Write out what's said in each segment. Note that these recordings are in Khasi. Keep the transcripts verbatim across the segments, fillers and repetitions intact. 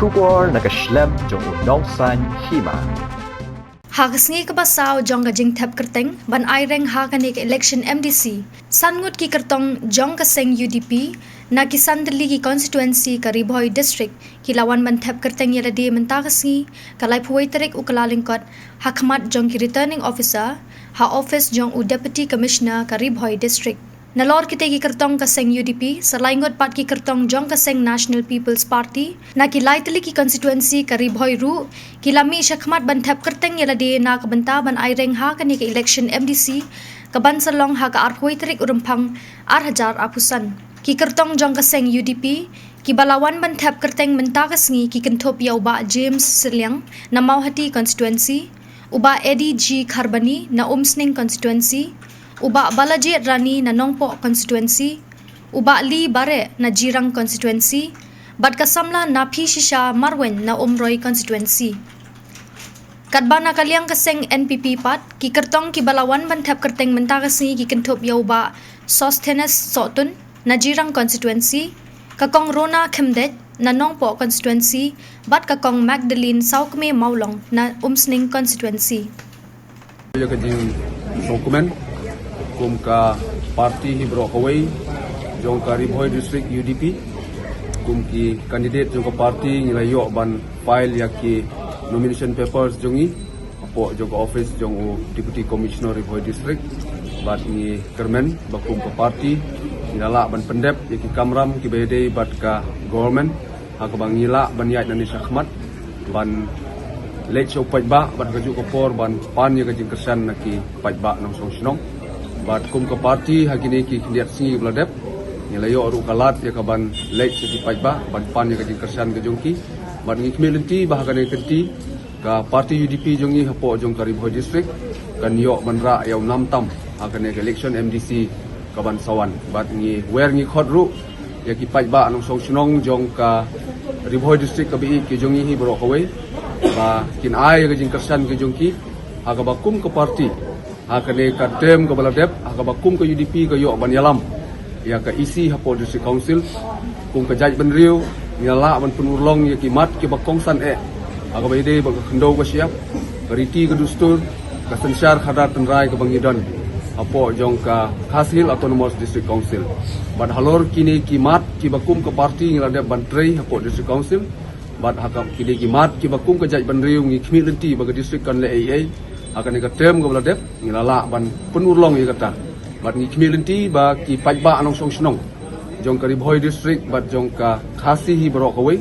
Khubor na ka shlem jong u Nongsaiñ Hima. Ha ka sngi kaba saw jong ka jingthep kyrteng ban aireng ha kane ka election M D C, san ngut ki kyrtong jong ka seng U D P na ki san tylli ki constituency ka Ri Bhoi District ki la wan ban thep kyrteng ïa lade mynta ka sngi, ka laiphew wei tarik u Kyllalyngkot, ha khmat jong ki Returning Officer ha office jong u Deputy Commissioner ka Ri Bhoi District. Nalor kitei ki kyrtong ka seng U D P, sa lai ngut pat ki kyrtong jong ka seng National People's Party na ki lai tylli ki constituency ka Ri Bhoi ruh ki la mih sha khmat ban thep kyrteng ïa lade na ka bynta ban aireng ha kane ka election M D C ka ban sa long ha ka arphew wei tarik u Rymphang ar hajar arphew san. Ki kyrtong jong ka seng U D P kiba la wan ban thep kyrteng mynta ka sngi ki kynthup ïa u Bah James Sylliang na Mawhati constituency, u Bah Eddie G Kharbani na Umsning constituency, u Bah Balajied Rani na Nongpoh constituency, u Bah Lee Bareh na Jirang constituency, bad ka samla Naphi Shisha Marwein na Umroi constituency. Katba na ka liang ka seng N P P pat, ki kyrtong kiba la wan ban thep kyrteng mynta ka sngi ki kynthup ïa u Bah Sosthenes Sohtun na Jirang constituency, ka Kong Rona Khymdeit na Nongpoh constituency, bad ka Kong Magdalene Sawkmie Mawlong na Umsning constituency. Ïa ka jingsngewkmen kum ka party hi baroh kawei jong ka Ri Bhoi District U D P, kum ki candidate jong ka party ngi la ïoh ban file ïa ki nomination papers jong ngi hapoh jong ka office jong u Deputy Commissioner Ri Bhoi District. Bad ngi kyrmen ba kum ka party ngi la lah ban pyndep ïa ki kamram kiba ïadei bad ka government, ha kaba ngi lah ban ïaid nangne shakhmat ban leit sha u paidbah, bad ha kajuh ka por ban pan ïa ka jingkyrshan na ki paidbah nongshong shnong. Bad kum ka party ha kine ki khyndiat sngi ba la dep, ngi la ïoh ruh ka lad ïa ka ban leit sha ki paidbah ban pan ïa ka jingkyrshan ka jong ki. Bad ngi khmih lynti ba ha kane ka kynti ka party U D P jong ngi hapoh jong ka Ri Bhoi District kan ïoh ban rah ïa u nam tam ha kane ka election M D C ka ban sa wan. Bad ngi wer ngi khot ruh ïa ki paidbah nongshong shnong jong ka Ri Bhoi District kaba ïeit ka jong ngi hi baroh kawei ba kin ai ïa ka jingkyrshan ka jong ki, ha kaba kum ka party ha kane ka term kaba la dep, ha kaba kum ka U D P ka ïoh ban ïalam ïa ka E C hapoh District Council. Kum ka jaitbynriew ngi la lah ban pynurlong ïa ki mat kiba kongsan eh, ha kaba ïadei bad ka khyndew ka shyiap, ka riti ka dustur, ka synshar khadar tynrai kaba ngi don hapoh jong ka Khasi Hills Autonomous District Council. Bad halor kine ki mat kiba kum ka party ngi la dep ban trei hapoh District Council, bad ha ka kine ki mat kiba kum ka jaitbynriew ngi khmih lynti ba ka district kan leh ei ei ha kane ka term kaba la dep, ngi la lah ban pynurlong ïa kata. Bad ngi khmih lynti ba ki paidbah nongshong shnong jong ka Ri Bhoi District bad jong ka Khasi hi baroh kawei,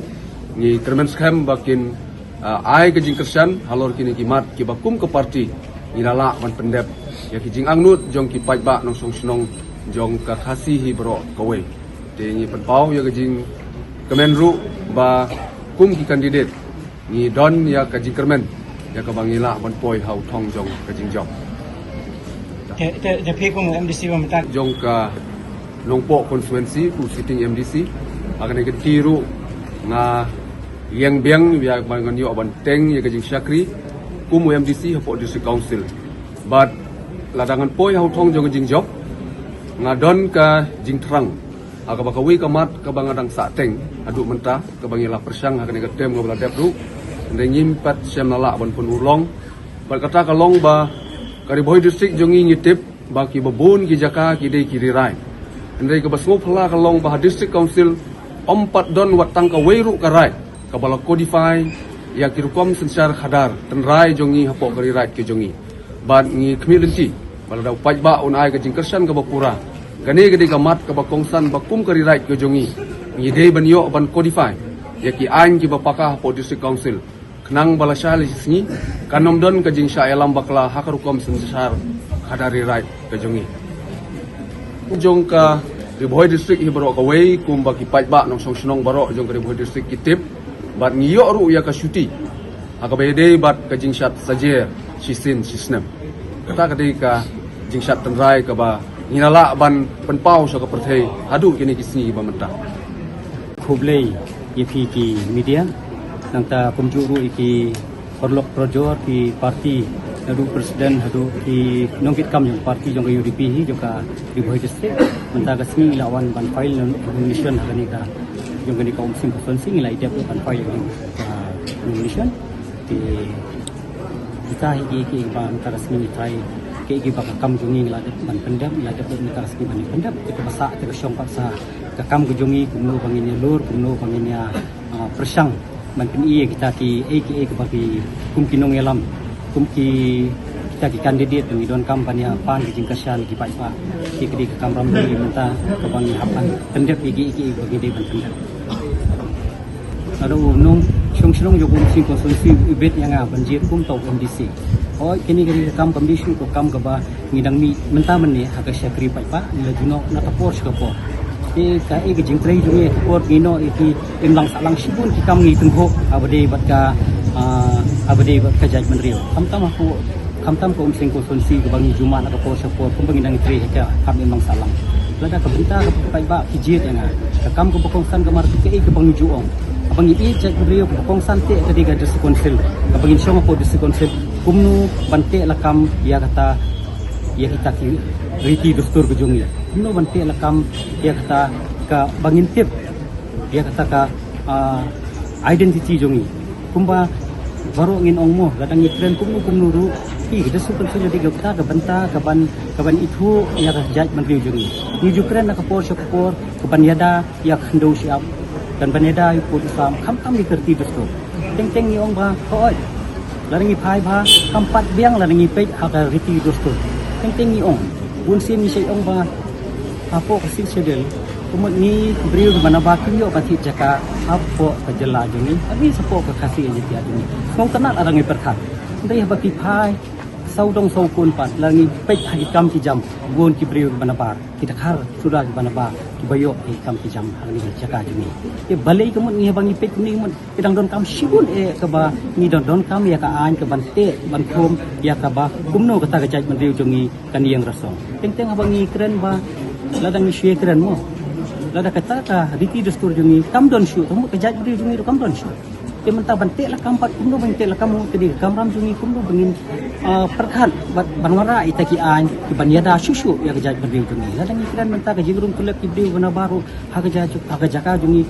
ngi kyrmen skhem ba kin, ah, ai ka jingkyrshan halor kine ki mat kiba kum ka party ngi la lah ban pyndep ïa ki jingangnud jong ki paidbah nongshong shnong jong ka Khasi hi baroh kawei. Te ngi pynpaw ïa ka jingkmen ruh ba kum ki candidate ngi don ïa ka jingkyrmen ïa kaba ngi lah ban poi ha u thong jong ka jingjop. Te, te, te phi kum M D C ba mynta jong ka Nongpoh constituency, u sitting M D C. Ha kane ka kynti ruh nga ïeng biang ïa ba ngan ïoh ban teng ïa ka jingshakri kum u M D C hapoh District Council. Bad lada ngan poi ha u thong jong ka jingjop, nga don ka jingthrang ha kaba kawei ka mat kaba nga dang sah teng haduh mynta, kaba ngi la pyrshang ha kane ka term kaba la dep ruh, hynrei ngim pat shym la lah ban pynurlong. Bad kata ka long ba ka Ri Bhoi District jong ngi ngi tip ba kiba bun ki jaka ki dei ki ri raid. Hynrei kaba sngewphylla ka long ba ha District Council ym pat don wat tang kawei ruh ka raid kaba la codify ïa ki rukom synshar khadar tynrai jong ngi hapoh ka ri raid ka jong ngi. Bad ngi khmih lynti ba lada u paidbah un ai ka jingkyrshan kaba pura, kane ka dei ka mat kaba kongsan ba kum ka ri raid ka jong ngi, ngi dei ban ïoh ban codify ïa ki aiñ kiba paka hapoh District Council, khnang ba lashai lashisngi kan ym don ka jingshah ïalam bakla ha ka rukom synshar khadar ri raid ka jong ngi. Jong ka Ri Bhoi District hi baroh kawei, kumba ki paidbah nongshong shnong baroh jong ka Ri Bhoi District ki tip, bad ngi ïoh ruh ïa ka shuti ha kaba ïadei bad ka jingshad sajer shisien shisnem. Kata ka dei ka jingshad tynrai kaba ngi la lah ban pynpaw sha ka pyrthei haduh kine ki sngi ba mynta. Khublei ïa phi ki media, nangta kumjuh ruh ïa ki paralok parajor ki party, naduh president haduh ki nongkitkam jong party jong ka U D P hi jong ka Ri Bhoi District. Mynta ka sngi la wan ban file nomination ha kane ka Jong kane ka Umsning constituency ngi la dep ban file ïa ka nomination. Te kita hi ki ki ba mynta ka sngi ngi trai ki ki ba ka kam jong ngi ngi la dep ban pyndep, ngi la dep mynta ka sngi ban pyndep. Te kaba sah te ka shong pat sa ka kam ka jong ngi kumno ba ngin ïalor, kumno ba ngin ïa, ah, pyrshang ban pyni ïa kita ki ei ki ei kaba ki kum ki nongïalam, kum ki kita ki candidate ba ngi donkam ban ïa pan ki jingkyrshan ki paidbah. Ki ki dei ka kamram jong ngi mynta kaba ngi hap ban pyndep ïa ki ei ki ei ba ngi dei ban pyndep. Lada u nongshong shnong jong u Umsning constituency u bit ïa nga ban jied kum uta u MDC. Hooid, kane ka dei ka kam kam dei shuh ka kam kaba ngi dang mih mynta mynne ha ka shakri paidbah, ngi la ju noh na ka por sha ka por. Te kaei ka jingtrei jong ngi ha ka por ngi noh ïa ki imlang sahlang shibun ki kam ngi tymmen haba dei bad ka, ah, haba dei bad ka jaitbynriew. Khamtam ha ka, khamtam ka Umsning constituency kaba ngi ju mad na ka por sha ka por kumba ngi dang trei ha ka kam imlang sahlang. Lada ka bynta ka paidbah ki jied ïa nga, ka kam kaba kongsan ka mar kaei kaba ngi ju ong. Kaba ngi ïeit jaitbynriew kaba kongsan te ka dei ka District Council. Kaba ngin shong hapoh District Council kumno ban teh lakam ïa kata, ïa kita ki riti dustur ka jong ngi. Kumno ban teh lakam ïa kata kaba ngin tip ïa kata ka, ah, identity jong ngi. Kumba baroh ngin ong mo, lada ngi kren kumno kumno ruh, ki ka District Council ka dei kata ka bynta kaban, kaban ithuh ïa ka jaitbynriew jong ngi. Ngi ju kren na ka por sha ka por kaban ïada ïa ka khyndew shyiap, kaban ïada ïa u pud u sam, khamtam ïa ka riti dustur. Teng teng ngi ong ba hooid, lada ngi phai bha kam pat biang lada ngi peit ha ka riti dustur. Teng teng ngi ong, bun sien ngi shait ong ba hapoh ka Sixth Schedule, ka mut ngi ki briew kiba nabar kim ïoh ka thied jaka hapoh ka jylla jong ngi, ha ngi shapoh ka Khasi Jaintia jong ngi. Sngewtynnat lada ngi pyrkhat. Hynrei haba ki phai saw dong saw kun pat, lada ngi peit ha ki kam ki jam, bun ki briew kiba nabar, ki dkhar suda kiba nabar kiba ïoh ki kam ki jam ha kane ka jaka jong ngi. Te balei ka mut ngi haba ngi peit kumne ka mut ki dang donkam shibun eh kaba ngi dang donkam ïa ka aiñ kaban teh ban khum ïa kaba kumno kata ka jaitbynriew jong ngi kan ïeng rasong. Teng teng haba ngi kren ba lada ngi shu kren mo, lada kata ka riti dustur jong ngi kam don shuh, ka mut ka jaitbynriew jong ngi ruh kam don shuh. Te mynta ban teh lakam pat kumno ban teh lakam, ka dei ka kamram jong ngi kumno ba ngin, ah, pyrkhat ban, ban wanrah ïa kita ki aiñ kiban ïada shuh shuh ïa ka jaitbynriew jong ngi. Lada ngi kren mynta ka jingrung kyllep ki briew ba nabar ruh ha ka ja-, ha ka jaka jong ngi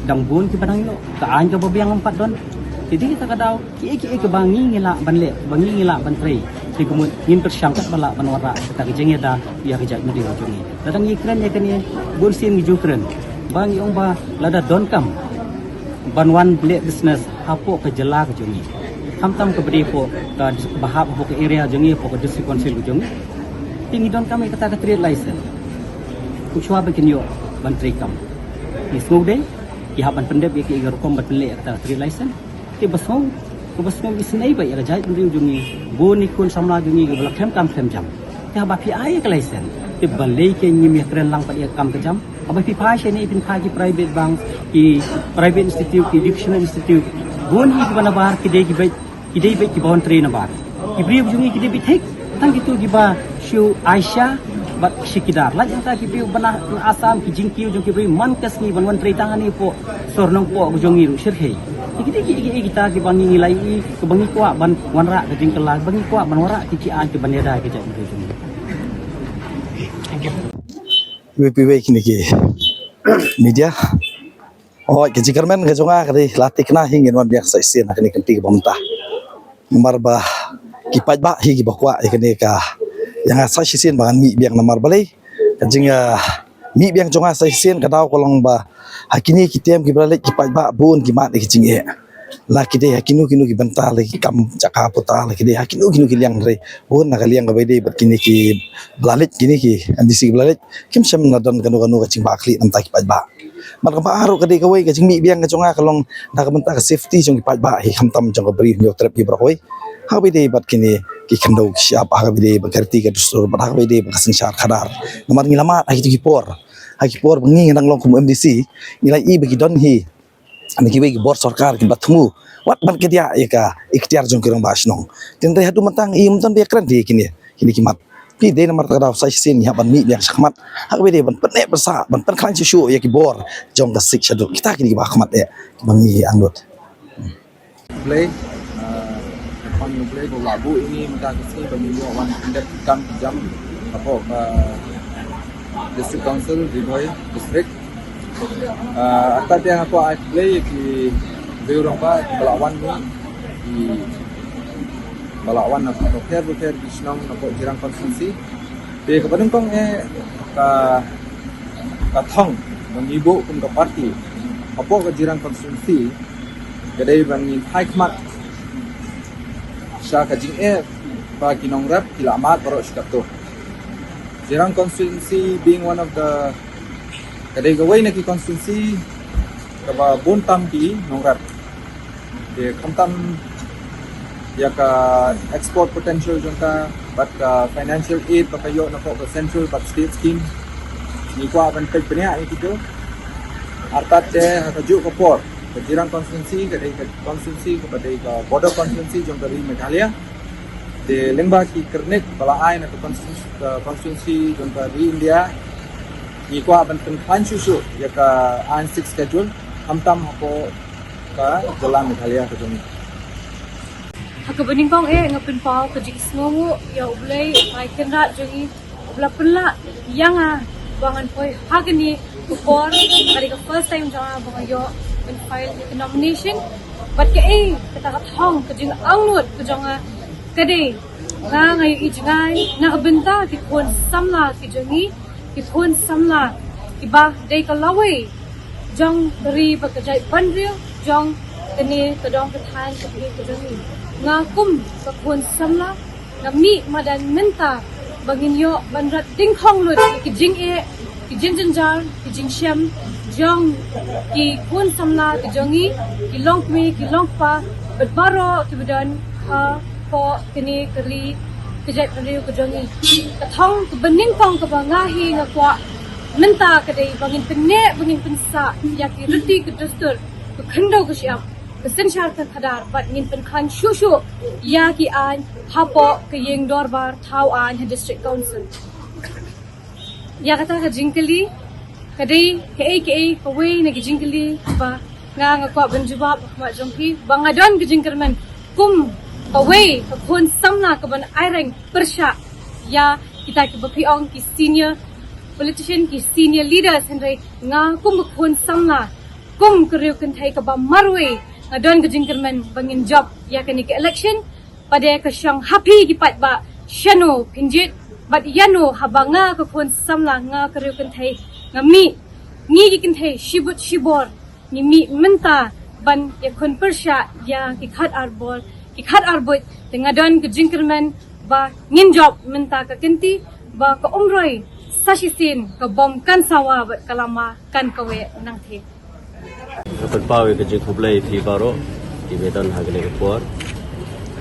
dang bun kiba dang ïoh, ka aiñ kaba biang ym pat don. Te dei kata ka daw kiei kiei kiba ngi ngi lah ban leh, ba ngi ngi lah ban trei. Te ka mut ngin pyrshang katba lah ban wanrah kata ka jingïada ïa ka jaitbynriew jong ngi. Lada ngi kren ïa kane, bun sien ngi ju kren ba ngi ong ba lada donkam ban wan leh business hapoh ka jylla ka jong ngi, khamtam kaba dei hapoh ka, ba hap hapoh ka area jong ngi, hapoh ka District Council ka jong ngi, te ngi donkam ïa kata ka trade license. Kumjuh ba kin ïoh ban trei kam, ngi sngew dei ki hap ban pyndep ïa ki, ïa ka rukom ban pynleh ïa kata ka trade license. Te ba sngew, kaba sngew isynei ba ïa ka jaitbynriew jong ngi, bun ki khun samla jong ngi kiba la khlem kam khlem jam. Te haba phi ai ïa ka license, te balei ke ngim ïa kren lang pat ïa ka kam ka jam? Haba phi phai shane phin phai ki private bank, ki private institute, ki educational institute, bun hi kiba nabar ki dei ki beit, ki dei beit kiba wan trei nabar. Ki briew jong ngi ki dei beit thik, tang kito kiba shu aisha bad shikidar. Lait hangta ki briew ba na Assam, ki jingkiew jong ki briew man ka sngi ban wan trei tang hangne hapoh sor Nongpoh ka jong ngi ruh shyrkhei. Te ki dei ki, ki, ki, kita kiba ngi ngi la ïohi, kiba ngi kwah ban wanrah ka jingkylla, ba ngi kwah ban wanrah ki, ki aiñ kiban ïada ki jaitbynriew jong ngi. Thank you. Iwei pa iwei kine ki media. Hooid, ka jingkyrmen ka jong nga ka dei la thikna hi ngin wan biang sa shisien ha kane ka kynti kaba mynta. Namar ba ki paidbah hi kiba kwah ïa kane ka, ïa nga sa shisien ba ngan mih biang namar balei. Ka jing, ah, mih biang jong nga sa shisien ka daw ka long ba ha kine ki term kiba la leit ki paidbah bun ki mad ïa ki jingeh. La ki dei ha kino kino ki bynta, la ki kam jaka puta, la ki dei ha kino kino ki liang, hynrei bun na ka liang kaba ïadei bad kine kiba la leit, kine ki MDC kiba la leit, kim shym la don kano kano ka jingbakla namar ki paidbah. Bad kaba ar ruh ka dei kawei ka jingmih biang ka jong nga ka long na ka bynta ka safety jong ki paidbah hi, khamtam jong ka Bri Hynñiewtrep hi baroh kawei. Ha kaba ïadei bad kine ki khyndew ki shyiap, ha kaba ïadei bad ka riti ka dustur, bad ha kaba ïadei bad ka synshar khadar. Namar ngi la mad ha kito ki por, ha ki por ba ngi ngi dang long kum MDC, ngi la ïohi ba ki don hi na kiwei ki bor sorkar kiba thmu wat ban kdiah ïa ka iktiar jong ki rangbah shnong. Te hynrei haduh mynta ngi ym don ba ïakren ïa kine, kine ki mat. Te dei namar kata ka daw sa shisien ngi hap ban mih biang shakhmat ha kaba ïadei ban pynneh pynsah, ban pynkhlaiñ shuh shuh ïa ki bor jong ka Sixth Schedule. Kita kine kiba ha khmat eh kiba ngi angnud. Blei, ah, pan ïa u Blei ba u la buh ïa ngi mynta ka sngi ba ngin ïoh wan pyndep kam ki jam hapoh ka District Council Ri Bhoi District. Ah, artat te nga kwah ai khublei ïa ki briew rangbah kiba la wan mih, kiba la wan na, na pher pher ki shnong na Jirang constituency. Te kaba nyngkong eh ka, ka thong ba ngi buh kum ka party hapoh ka Jirang constituency ka dei ban ngin phai khmat sha ka jingeh ba ki nongrep ki la mad baroh shi katto. Jirang constituency being one of the, ka dei kawei na ki constituency kaba bun tam ki nongrep. Te khamtam ïa ka export potential jong ka bad ka financial aid ba ka ïoh na ka central bad state scheme, ngi kwah ban peit bniah ïa kito. Artat te ha kajuh ka por ka Jirang constituency ka dei ka constituency kaba dei ka border constituency jong ka ri Meghalaya. Te lyngba ki kyrnik ba la ai na ka constituency, ka constituency jong ka ri India, ngi kwah ban pynkhlaiñ shuh shuh ïa ka Iron Sixth Schedule, khamtam hapoh ka jylla Meghalaya ka jong ngi. Ha kaba nyngkong eh nga pynpaw ka jingsngewnguh ïa U Blei, U Trai Kynrad jong ngi, ba la pynlah ïa nga ba ngan poi ha kane ka por. Ka dei ka first time jong nga ba nga ïoh ban file ïa ka nomination. Bad kaei kata ka thong, ka jingangnud ka jong nga ka dei, nga nga ïohi jngai na ka bynta ki khun samla ki jong ngi, ki khun samla kiba dei ka lawei jong ka ri bad ka jaitbynriew jong kane ka dong ka thaiñ ka pyrthei ka jong ngi. Nga kum ka khun samla nga mih madan mynta ba ngin ïoh ban rat dyngkhong lut ïa ki jingeh, ki jingjynjar, ki jingshem jong ki khun samla ki jong ngi, ki longkmie ki longkpa bad baroh kiba don hapoh kane ka ri ka jaitbynriew ka jong ngi. Ka thong kaba nyngkong kaba nga hi nga kwah mynta ka dei ba ngin pynneh, ba ngin pynsah ïa ki riti ki dustur, ka khyndew ka shyiap, ka synshar ka khadar bad ngin pynkhlaiñ shuh shuh ïa ki aiñ hapoh ka ïing dorbar thaw aiñ ha District Council. Ïa kata ka jingkylli ka dei kaei kaei, kawei na ki jingkylli ba nga nga kwah ban jubab ha khmat jong phi, ba nga don ka jingkyrmen kum kawei ka khun samla kaban aireng pyrshah ïa kita kiba phi ong ki senior politician, ki senior leaders, hynrei nga kum ka khun samla, kum ka riew kynthei kaba marwei, nga don ka jingkyrmen ba ngin jop ïa kane ka election. Pat de ka shong ha phi ki paidbah shano phin jied bad ïano, haba nga ka khun samla, nga ka riew kynthei, nga mih, ngi ki kynthei shibut shibor ngi mih mynta ban ïakhun pyrshah ïa ki khat ar bor, ki khat ar buit. Te nga don ka jingkyrmen ba ngin jop mynta ka kynti, ba ka umroi sa shisien, ka bom kan sawa bad ka lama kan kaweh nangtei. Nga pynpaw ïa ka jingkhublei ïa phi baroh kiba don ha kane ka por,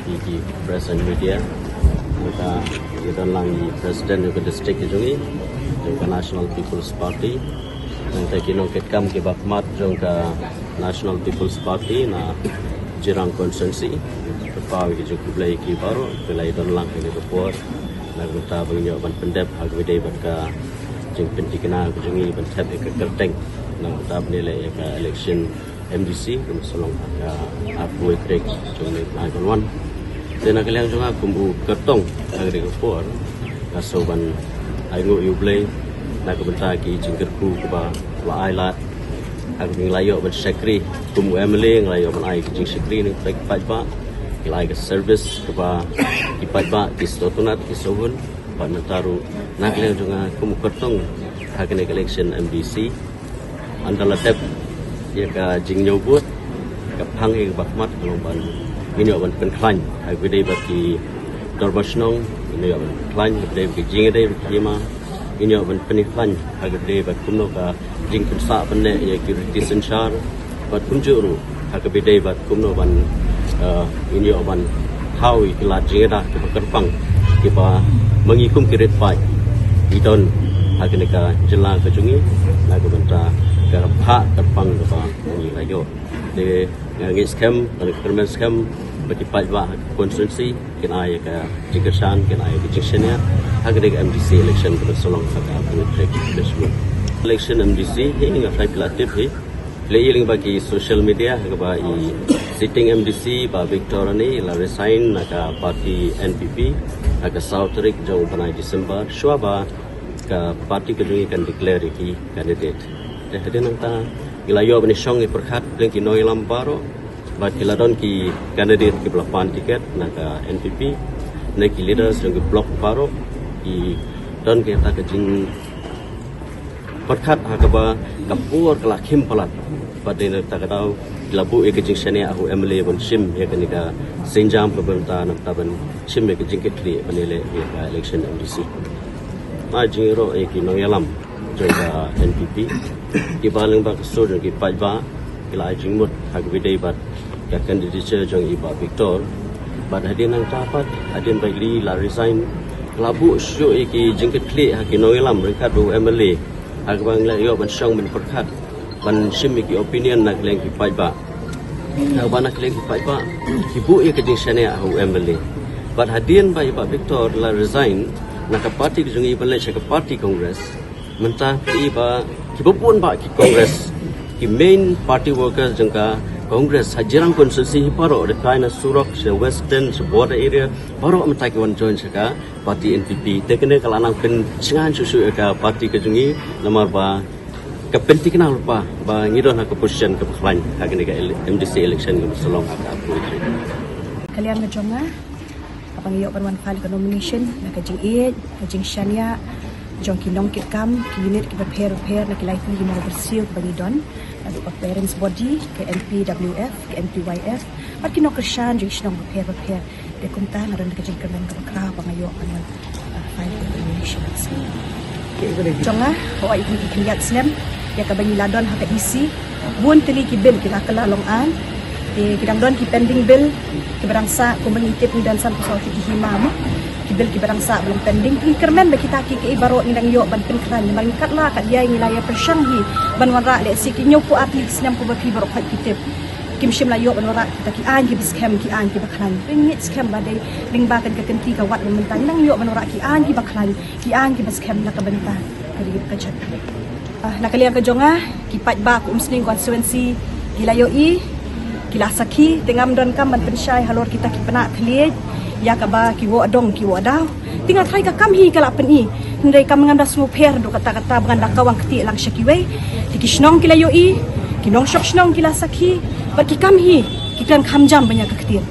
ïa ki press and media. Mynta ïa don lang i president jong ka district ka jong ngi, jong ka National People's Party. Nangta ki nongkitkam kiba khmat jong ka National People's Party na Jirang constituency. Pynpaw ïa ka jingkhublei ïa ki baroh kiba la ïa don lang ha kane ka por. Na ka bynta ba ngin ïoh ban pyndep ha kaba ïadei bad ka jingpynthikna ka jong ngi ban thep ïa ka kyrteng na ka bynta ban ïaleh ïa ka election M D C kaba sa long ha ka arphew tarik jong u bnai ban wan. Te na ka liang jong nga kum u kyrtong ha kane ka por, nga sngewbha ban ai nguh ïa U Blei na ka bynta ki jingkyrkhu kiba la ai lad ha kaba ngi la ïoh ban shakri. Kum u M L A nga la ïoh ban ai ki jingshakri na ka bynta ki paidbah, ki la ai ka service kaba ki paidbah ki sngewtynnat, ki sngewhun. Bad mynta ruh na ka liang jong nga kum u kyrtong ha kane ka election M D C, ynda la dep ïa ka jingñiewbud, ka phang ïa kaba khmat ka long ban ngin ïoh ban pynkhlaiñ ha kaba ïadei bad ki dorbar shnong, ngin ïoh ban pynkhlaiñ ha kaba ïadei bad ki jingïadei bad ki hima, ngin ïoh ban pynkhlaiñ ha kaba ïadei bad kumno ka jingpynsah pynneh ïa ki riti synshar, bad kumjuh ruh ha kaba ïadei bad kumno ban, eh, ngin ïoh ban thaw ïa ki lad jingïada kiba kyrpang kiba ma ngi kum ki rit paid ki don ha kane ka jylla ka jong ngi na ka bynta ka phah kyrpang kaba ma ngi la ïoh. Te nga ngeit skhem bad nga kyrmen skhem ba ki paidbah ha ka constituency kin ai ïa ka jingkyrshan, kin ai ïa ka jingshaniah ha kane ka M D C election kaba sa long ha ka arphew tarik December. Election M D C hi nga tharai phi la tip hi, phi la i lyngba ki social media ha kaba i sitting M D C Bah Victor Ranee i la resign na ka party N P P ha ka saw tarik jong u bnai December, shuwa ba ka party ka jong ngi kan declare ïa ki candidate. Hadien nangta ki la ïoh ban shong ïa pyrkhat lem ki nongïalam baroh, bad ki la don ki candidate kiba la pan tiket na ka N P P, na ki leaders jong ki block baroh, ki don kita ka jing pyrkhat ha kaba ka por ka la khim palat. Bad hadien nangta ka daw ki la buh ïa ka jingshaniah ha u M L A ban shim ïa kane ka sienjam kaba mynta, nangta ban shim ïa ka jingkitkhlieh ban ïaleh ïa ka election M D C. Nga jingïaroh ïa ki nongïalam jong ka N P P, kiba lyngba ka sur jong ki paidbah ki la ai jingmut ha kaba ïadei bad ka candidature jong i Bah Victor. Bad hadien nangta pat, hadien ba i la resign, la buh shuh ïa ki jingkitkhlieh ha ki nongïalam ryngkat u M L A, ha kaba ngi la ïoh ban shong ban pyrkhat, ban shim ïa ki opinion na ka liang ki paidbah. Naba na ka liang ki paidbah ki buh ïa ka jingshaniah ha u M L A. Bad hadien ba i Bah Victor la resign na ka party ka jong i ban leit sha ka party Congress, mynta ka i ba kiba bun bah ki Congress, ki main party workers jong ka Congress ha jirang constituency hi baroh, da kai na surok sha western, sha border area, baroh mynta ki wan join sha ka party N P P. Te kane ka la nang pynshngaiñ shuh shuh ïa ka party ka jong i, namar ba ka pynthikna lypa ba ngi don ha ka position kaba khlaiñ ha kane ka ele-, M D C election kaba sa long ha ka April. Ka liang ka jong nga, haba nga ïoh ban wan file ka nomination, na ka jingïeit, ka jingshaniah jong ki nongkitkam, ki unit kiba pher bapher, na ki laiphew ki nongïalam kiba ngi don, naduh ka parents body, ka N P W F, ka N P Y F, bad ki nongkyrshan jong ki shnong bapher bapher. Te kumta nga don ka jingkyrmen kaba khraw ba nga ïoh ban wan, ah, file ka nomination. Jong nga, hooid, ïa kine ki khyndiat snem ïa kaba ngi la don ha ka E C, bun tylli ki bill ki la kylla long aiñ. Te ki dang don ki pending bill kiba dang sah, kumba ngi tip ngi don sanphew saw tylli ki hima mo. Ki bill kiba dang sah ba long pending. Ngi kyrmen ba kita ki, ki baroh ngi dang ïoh ban pynkhlaiñ, namar ngi katba katba ngi la ïa pyrshang hi ban wanrah, lehse ki hynñiewphew ar tylli ki snem kumba phi baroh khoit phi tip. Kim shym la ïoh ban wanrah kita ki aiñ kiba skhem, ki aiñ kiba khlaiñ. Te ngi ngeit skhem ba dei lyngba kane ka kynti ka wat mynta ngi dang ïoh ban wanrah ki aiñ kiba khlaiñ, ki aiñ kiba skhem na ka bynta ka ri ka jaid. Ah, na ka liang ka jong nga, ki paidbah ka Umsning constituency ki la ïohi, ki la sakhi, te ngam donkam ban pynshai halor kita ki pynah thylliej ïa kaba ki wad dong ki wad daw. Te nga tharai ka kam hi ka la pyni. Hynrei kam ngam da sngewpher haduh katta katta ba ngan da kawang kti lang sha kiwei. Te ki shnong ki la ïohi, ki nongshong shnong ki la sakhi, bad ki kam hi ki kren kham jam ban ïa ka ktien.